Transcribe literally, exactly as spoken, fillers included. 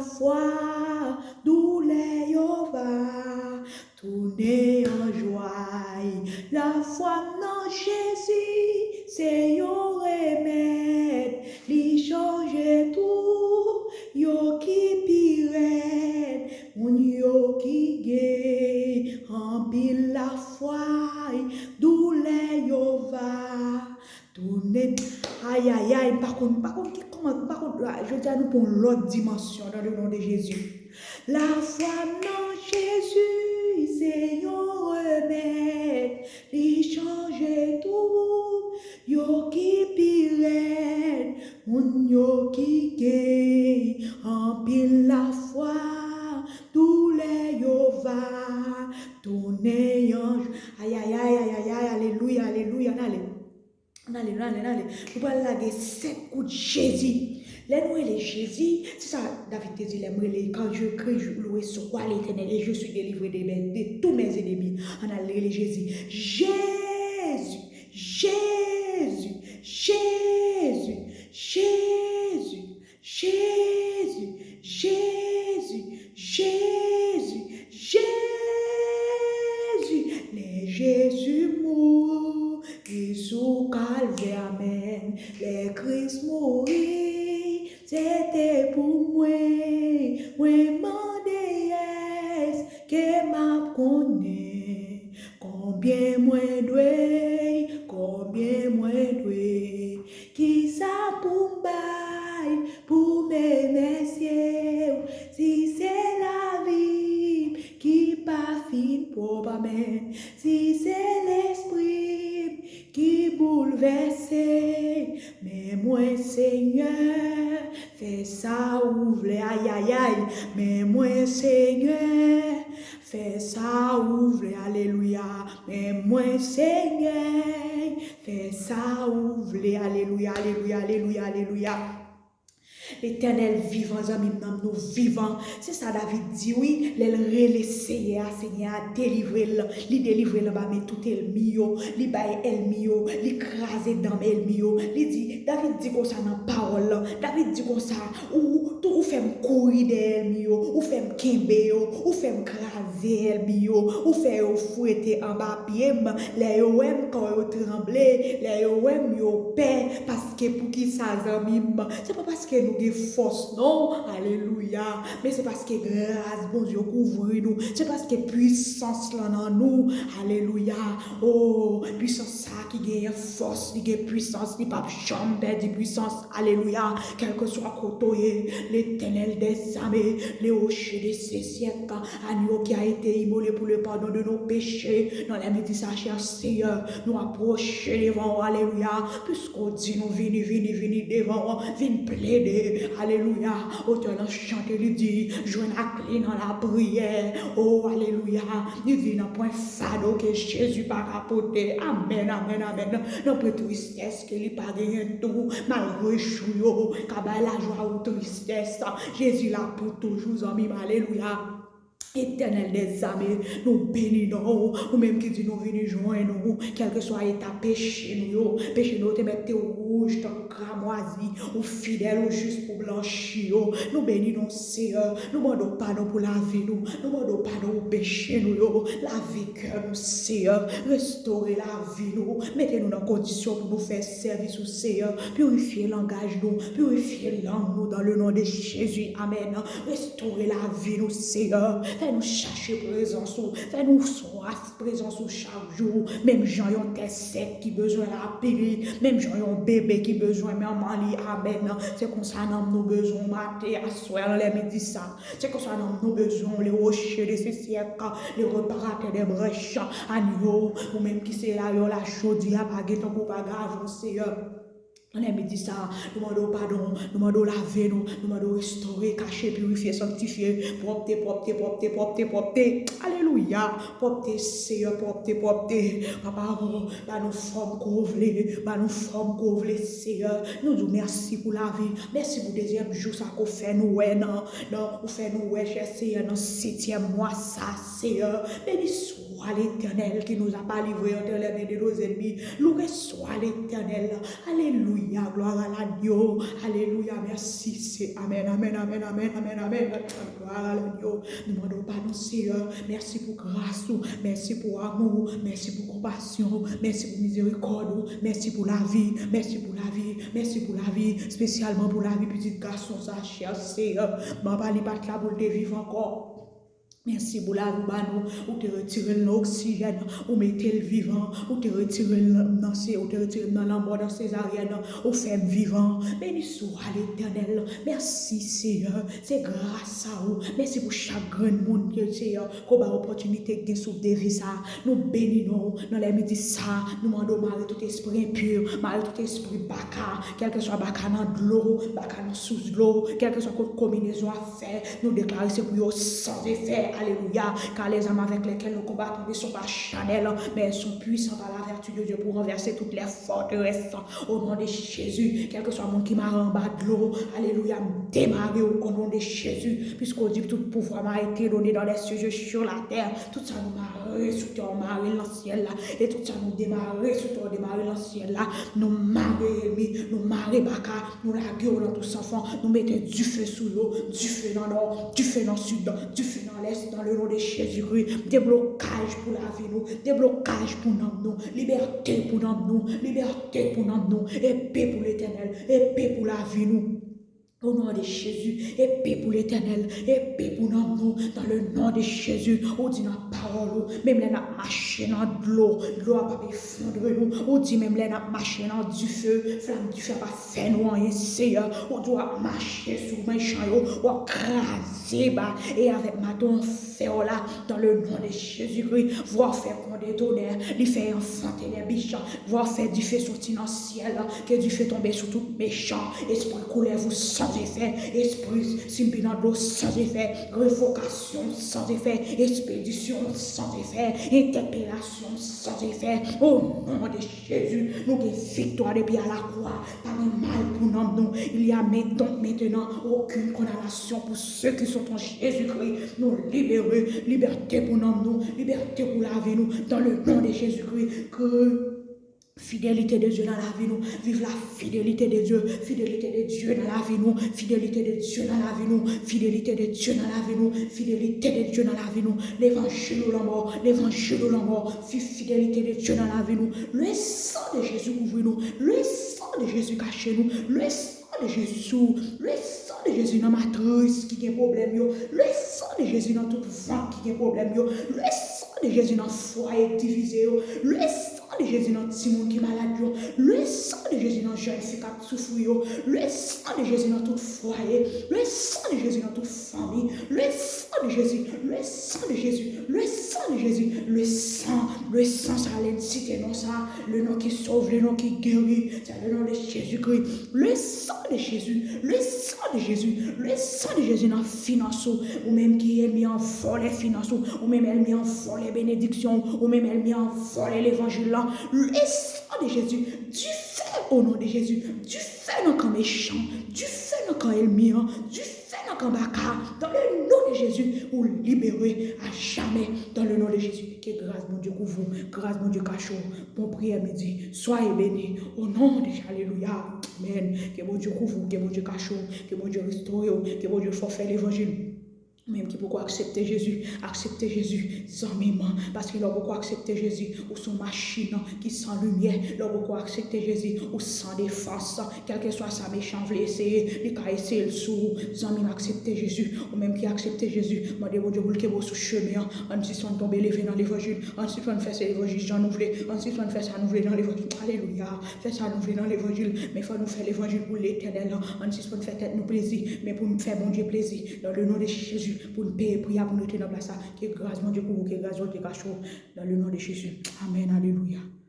Lafwa, doulè yo va tounen an jwa. Lafwa nan Jezi se yon remèd, li chanje tou. Yo ki pi rèd, moun yo ki gen anpil lafwa, doulè yo va tounen. Ayayay, m pa konn, m pa konn ki kòman, m pa konn, jodi a nou pran yon lòt dimansyon dans le nom de Jésus. Lafwa nan Jezi se yon remèd, li chanje tou. Yo ki pi rèd, moun yo ki gen anpil lafwa, doulè yo va tounen yon jou. Ayayay, ayayay, alelouya, alelouya, n ale. N ale, n ale, n ale. Nou pral lage senk kout Jezi. Lè nou rele Jezi, se sa David te di, lè m rele, quand je crie, je loue, soit l'Éternel, et je suis délivré de, mes- de tous mes ennemis. Ann al rele Jezi. Jezi, Jezi, Jezi, Jezi, Jezi, Jezi, Jezi, Jezi. Lè Jezi mouri sou Kalvè, amèn. Lè Kris mouri, se te pou mwen. Mwen mande èske m ap konnen konbyen mwen dwe, konbyen mwen dwe. Kisa pou m bay pou m remèsye w? Si se lavi m ki pa fin pwòp, amèn. Si se lespri m ki boulvèse, men mwen, Senyè, fè sa ou vle. Ayayay, men mwen, Senyè, fè sa ou vle. Alelouya, men mwen, Senyè, fè sa ou vle. Alelouya, alelouya, alelouya, alelouya. Letènèl vivan, zanmi m, nanm nou vivan. Se sa David di, wi, lè l rele Seyè a, Seyè a delivre l. Li delivre l anba men tout ènmi yo. Li bay ènmi yo, li kraze dan ènmi yo. Li di, David di konsa nan pawòl lan. David di konsa, ou, tou, ou fè m kouri dèyè ènmi yo, ou fè m kenbe yo, ou fè m kraze ènmi yo, ou fè yo fwete anba pye m. Lè yo wè m, kò yo tranble, lè yo wè m, yo pè, paske poukisa, zanmi m? Se pa paske nou gen fòs, non, alelouya, men se paske gras Bondye kouvri nou, se paske pwisans lan nan nou, alelouya. O, pwisans sa ki genyen fòs, li gen pwisans, li p ap janm pèdi pwisans, alelouya. Kèlkeswa kote w ye, Letènèl dèzame, le rocher de ce siècle, agneau qui a été immolé pour le pardon de nos péchés, nan lè midi sa, chè Seyè, nou apwoche devan w, alelouya, piske w di nou vini, vini, vini devan w, vin plede, alelouya. Otè lan chante, li di, jwenn ak li nan lapriyè, o, alelouya, li di nan pwen fado ke Jezi pa ka pote, amèn, amèn, amèn, nan pwen tristès ke li pa genyen tou, malgre jou yo ka bay lajwa ou tristès, Jezi la pou toujou, zanmi m, alelouya. Etènèl dèzame, nou beni non w, ou menm ki di nou vini jwenn ou, kèlkeswa eta peche nou yo, peche nou yo te mèt te wouj tankou kramwazi, ou fidèl, ou jis pou blanchi yo. Nou beni non w, Seyè, nou mande w padon pou lavi nou, nou mande w padon pou peche nou yo, lavi kè nou, Seyè, restore lavi nou, mete nou nan kondisyon pou nou fè sèvis ou, Seyè, pirifye langaj nou, pirifye lang nou, dans le nom de Jésus, amèn. Restore lavi nou, Seyè. Fè nou chache prezans ou. Fè nou swaf prezans ou chak jou. Menm jan yon tè sèk ki bezwen lapli, menm jan yon bebe ki bezwen manman li. Amèn. Se konsa nanm nou bezwen w maten, aswè, anlè midi sa. Se konsa nanm nou bezwen w, le rocher de ce siècle, le réparateur des brèches, agneau, ou menm ki se la, yo la, jodi a, pa gen tankou w, pa gen avan w, Seyè. Anlè midi sa, nou mande w padon, nou mande w lave nou, nou mande w restore, kache, pirifye, sanktifye, pwòpte, pwòpte, pwòpte, pwòpte, pwòpte. Alelouya, pwòpte, Seyè, pwòpte, pwòpte. Papa, o, ba nou fòm ke w vle, ba nou fòm ke w vle, Seyè. Nou di w mèsi pou lavi, mèsi pou dezyèm jou sa ke w fè nou wè nan, nan, ou fè nou wè, chè Seyè, nan setyèm mwa sa, Seyè. Beni swa Letènèl ki nou a pa livre entre les mains de nos ennemis. Loué soit l'Éternel. Alelouya. Alelouya, gloire à l'agneau. Alelouya, mèsi, se. Amèn, amèn, amèn, amèn, amèn, amèn. Gloire à l'agneau. Nou mande w padon, Seyè. Mèsi pou gras ou. Mèsi pou amou ou. Mèsi pou konpasyon ou. Mèsi pou mizerikòd ou. Mèsi pou lavi. Mèsi pou lavi. Mèsi pou lavi. Espesyalman pou lavi pitit gason sa, chè Seyè. Manman li pa t la pou l te viv ankò. Mèsi pou lavi w ba nou. Ou te retire l nan oksijèn, ou mete l vivan. Ou te retire l nan, nan se, ou te retire l nan lanmò, nan sezaryèn, ou fè m vivan. Beni swa Letènèl. Mèsi, Seyè. Se gras a ou. Mèsi pou chak grenn moun ke, Seyè, ke w bay opòtinite gen souf de vi sa. Nou beni non w nan lè midi sa. Nou mande w mare tout espri enpi, mare tout espri baka, kèlkeswa baka nan dlo, baka nan sous dlo, kèlkeswa kot konbinezon ap fè, nou deklare se pou yo san efè. Alelouya. Car les armes avec lesquelles nous combattons ne sont pas charnelles, mais elles sont puissantes par la vertu de Dieu pour renverser toutes les forteresses. Au nom de Jésus, kèlkeswa moun ki mare anba dlo, alelouya, m demare w au nom de Jésus, puisqu'on dit tout pouvoir m'a été donné dans les cieux et sur la terre. Tout sa nou mare sou tè, w mare l nan syèl la. E tout sa nou demare sou tè, w demare l nan syèl la. Nou mare ènmi, nou mare baka, nou lage yo nan tou san fon, nou mete dife sou yo, dife nan nò, dife nan sid, dife nan lès, dans le nom de Jésus-Christ. Deblokaj pou lavi nou, deblokaj pou nanm nou, libète pou nanm nou, libète pou nanm nou, epe pou Letènèl, epe pou lavi nou. Au nom de Jésus, epe pou Letènèl, epe pou nanm nou, dans le nom de Jésus. Ou di nan pawòl ou, menm lè n ap mache nan dlo, dlo a p ap efondre nou. Ou di menm lè n ap mache nan dife, flam dife a p ap fè nou anyen, Seyè. Ou di w ap mache sou mechan yo, w ap kraze ba, e avèk maton anfè w la, dans le nom de Jésus-Christ, vwa w fè kon de tonè, li fè anfante lè bichan, vwa w fè dife soti nan syèl, ke dife tonbe sou tout mechan, espri koulèv ou san efè, espri simpi nan dlo san efè, revokasyon san efè, espedisyon san efè, entèpelasyon san efè. Au nom de Jésus, nou gen viktwa depi a la croix. Pa gen mal pou nanm nou. Il y a donc maintenant aucune condamnation pour ceux qui sont en Jésus-Christ. Nou libere, libète pou nanm nou, libète pou lavi nou, dans le nom de Jésus-Christ. Que fidélité de Dieu nan lavi nou. Viv la fidélité de Dieu. Fidélité de Dieu nan lavi nou. Fidélité de Dieu nan lavi nou. Fidélité de Dieu nan lavi nou. Fidélité de Dieu nan lavi nou. Levanjil ou lanmò. Levanjil ou lanmò. Viv fidélité de Dieu nan lavi nou. Le sang de Jésus kouvri nou. Le sang de Jésus kache nou. Le sang de Jésus sou. Le sang de Jésus nan matris ki gen pwoblèm yo. Le sang de Jésus nan tout vant ki gen pwoblèm yo. Le sang de Jésus nan fwaye divize yo. Le sang de Jésus nan timoun ki malad yo. Le sang de Jésus nan jèn fi k ap soufri yo. Le sang de Jésus nan tout fwaye. Le sang de Jésus nan tout fanmi. Le sang de Jésus. Le sang de Jésus. Le sang de Jésus. Le sang. Le sang sa, lè n site non sa. Le nom qui sauve, le nom qui guérit. C'est le nom de Jésus-Christ. Le sang de Jésus, le sang de Jésus, le sang de Jésus nan finans ou, ou menm ki ènmi an vòlè finans ou, ou menm ènmi an vòlè benediksyon ou, ou menm ènmi an vòlè levanjil lan. Le sang de Jésus, dife au nom de Jésus, dife nan kan mechan, dife nan kan ènmi an, dife nan kan baka, dans le nom de Jésus, ou libere a jamè, dans le nom de Jésus. Ke gras Bondye kouvri w, gras Bondye kache w. Bon priyè midi. Soyez bénis. Au nom de Jésus. Alelouya. Amèn. Ke Bondye kouvri w, ke Bondye kache w, ke Bondye restore w, ke Bondye fè w fè levanjil. Ou menm ki poko aksepte Jezi, aksepte Jezi, zanmi m. Paske lè w poko aksepte Jezi, ou se yon machin ki san limyè. Lè w poko aksepte Jezi, ou san defans. Kèlkeswa sa mechan vle eseye, li ka eseye l sou ou. Zanmi m, aksepte Jezi. Ou menm ki aksepte Jezi, mande Bondye pou l kenbe w sou chemen an. Ann sispann tonbe leve nan levanjil. Ann sispann fè se levanjil jan nou vle. Ann sispann fè sa nou vle nan levanjil. Alelouya. Fè sa nou vle nan levanjil. Men fò nou fè levanjil pou Letènèl lan. Ann sispann fè tèt nou plezi, men pou n fè Bondye plezi. Dans le nom de Jésus, pou n peye pri a, pou n rete nan plas la. Ke gras Bondye kouvri w, ke gras Bondye kache w. Dans le nom de Jésus. Amèn. Alelouya.